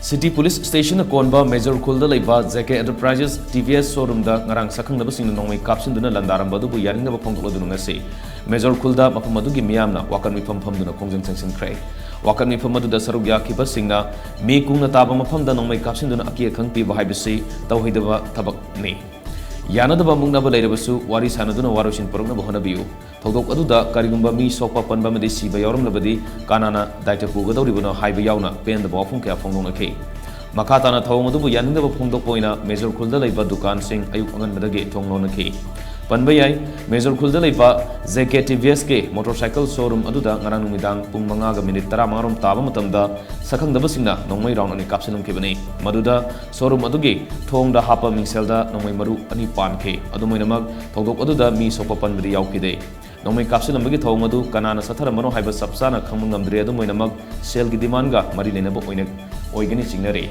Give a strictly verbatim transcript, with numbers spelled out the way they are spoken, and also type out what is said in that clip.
City Police Station ꯀꯣꯟꯕ major ꯈꯨꯜꯗ ꯂꯩꯕ J K Enterprises T V S showroomꯗ ꯉꯔꯥꯡ ꯁꯛꯈꯪꯅꯕꯁꯤꯡꯅ ꯅꯣꯡꯃꯩ ꯀꯥꯞꯁꯤꯟꯗꯨꯅ ꯂꯥꯟꯗꯥꯔꯝꯕ ꯑꯗꯨꯕꯨ ꯌꯥꯅꯤꯡꯗꯕ ꯐꯣꯡꯗꯣꯛꯂꯗꯨꯅ ꯉꯁꯤ ꯃꯦꯖꯣꯔ ꯈꯨꯜꯗ ꯃꯐꯝ ꯑꯗꯨꯒꯤ ꯃꯤꯌꯥꯝꯅ ꯋꯥꯀꯠ ꯃꯤꯐꯝ ꯐꯝꯗꯨꯅ ꯈꯣꯡꯖꯪ ꯆꯪꯁꯤꯟꯈ꯭ꯔꯦ꯫ ꯋꯥꯀꯠ ꯃꯤꯐꯝ ꯑꯗꯨꯗ ꯁꯔꯨꯛ ꯌꯥꯈꯤꯕꯁꯤꯡꯅ ꯃꯤ ꯀꯨꯡꯅ ꯇꯥꯕ ꯃꯐꯝꯗ ꯅꯣꯡꯃꯩ ꯀꯥꯞꯁꯤꯟꯗꯨꯅ ꯑꯀꯤ ꯑꯈꯪ ꯄꯤꯕ ꯍꯥꯏꯕꯁꯤ ꯇꯧꯍꯩꯗꯕ ꯊꯕꯛꯅꯤ꯫ ꯌꯥꯅꯗꯕ ꯃꯨꯛꯅꯕ ꯂꯩꯔꯕꯁꯨ ꯋꯥꯔꯤ ꯁꯥꯅꯗꯨꯅ ꯋꯥꯔꯣꯏꯁꯤꯟ ꯄꯨꯔꯛꯅꯕ ꯍꯣꯠꯅꯕꯤꯌꯨ꯫ ꯊꯧꯗꯣꯛ ꯑꯗꯨꯗ ꯀꯔꯤꯒꯨꯝꯕ ꯃꯤ ꯁꯣꯛꯄ ꯄꯟꯕ ꯑꯃꯗꯤ ꯁꯤꯕ ꯌꯥꯎꯔꯝꯂꯕꯗꯤ ꯀꯅꯥꯅ ꯗꯥꯏꯇ ꯄꯨꯒꯗꯧꯔꯤꯕꯅꯣ ꯍꯥꯏꯕ ꯌꯥꯎꯅ ꯄꯦꯟꯗꯕ ꯋꯥꯐꯝ ꯀꯌꯥ ꯐꯣꯡꯗꯣꯛꯅꯈꯤ꯫ ꯃꯈꯥ ꯇꯥꯅ ꯊꯧꯑꯣꯡ ꯑꯗꯨꯕꯨ ꯌꯥꯅꯤꯡꯗꯕ ꯐꯣꯡꯗꯣꯛꯄ ꯑꯣꯏꯅ ꯃꯦꯖꯣꯔ ꯈꯨꯜꯗ ꯂꯩꯕ ꯗꯨꯀꯥꯟꯁꯤꯡ ꯑꯌꯨꯛ ꯑꯉꯟꯕꯗꯒꯤ ꯊꯣꯡ ꯂꯣꯟꯅꯈꯤ꯫ ꯄꯟꯕ ꯌꯥꯏ, ꯃꯦꯖꯣꯔ ꯈꯨꯜꯗ ꯂꯩꯕ J K T V Sꯀꯤ motorcycle showroom ꯑꯗꯨꯗ ꯉꯔꯥꯡ ꯅꯨꯃꯤꯗꯥꯡ ꯄꯨꯡ ꯃꯉꯥꯒ ꯃꯤꯅꯤꯠ ꯇꯔꯥꯃꯉꯥꯔꯣꯝ ꯇꯥꯕ ꯃꯇꯝꯗ ꯁꯛꯈꯪꯗꯕꯁꯤꯡꯅ ꯅꯣꯡꯃꯩ round ꯑꯅꯤ ꯀꯥꯞꯁꯤꯜꯂꯝꯈꯤꯕꯅꯤ꯫ ꯃꯗꯨꯗ showroom ꯑꯗꯨꯒꯤ ꯊꯣꯡꯗ ꯍꯥꯞꯄ ꯃꯤꯡꯁꯦꯜꯗ ꯅꯣꯡꯃꯩ ꯃꯔꯨ ꯑꯅꯤ ꯄꯥꯟꯈꯤ꯫ ꯑꯗꯨꯝ ꯑꯣꯏꯅꯃꯛ, ꯊꯧꯗꯣꯛ ꯑꯗꯨꯗ ꯃꯤ ꯁꯣꯛꯄ ꯄꯟꯕꯗꯤ ꯌꯥꯎꯈꯤꯗꯦ꯫ ꯅꯣꯡꯃꯩ ꯀꯥꯞꯁꯤꯜꯂꯝꯕꯒꯤ ꯊꯧꯑꯣꯡ ꯑꯗꯨ ꯀꯅꯥꯅ ꯆꯠꯊꯔꯝꯕꯅꯣ ꯍꯥꯏꯕ ꯆꯞ ꯆꯥꯅ ꯈꯪꯕ ꯉꯝꯗ꯭ꯔꯤ꯫ ꯑꯗꯨꯝ ꯑꯣꯏꯅꯃꯛ, ꯁꯦꯜꯒꯤ demandꯒ ꯃꯔꯤ ꯂꯩꯅꯕ ꯑꯣꯏꯅ, ꯑꯣꯏꯒꯅꯤ ꯆꯤꯡꯅꯔꯤ꯫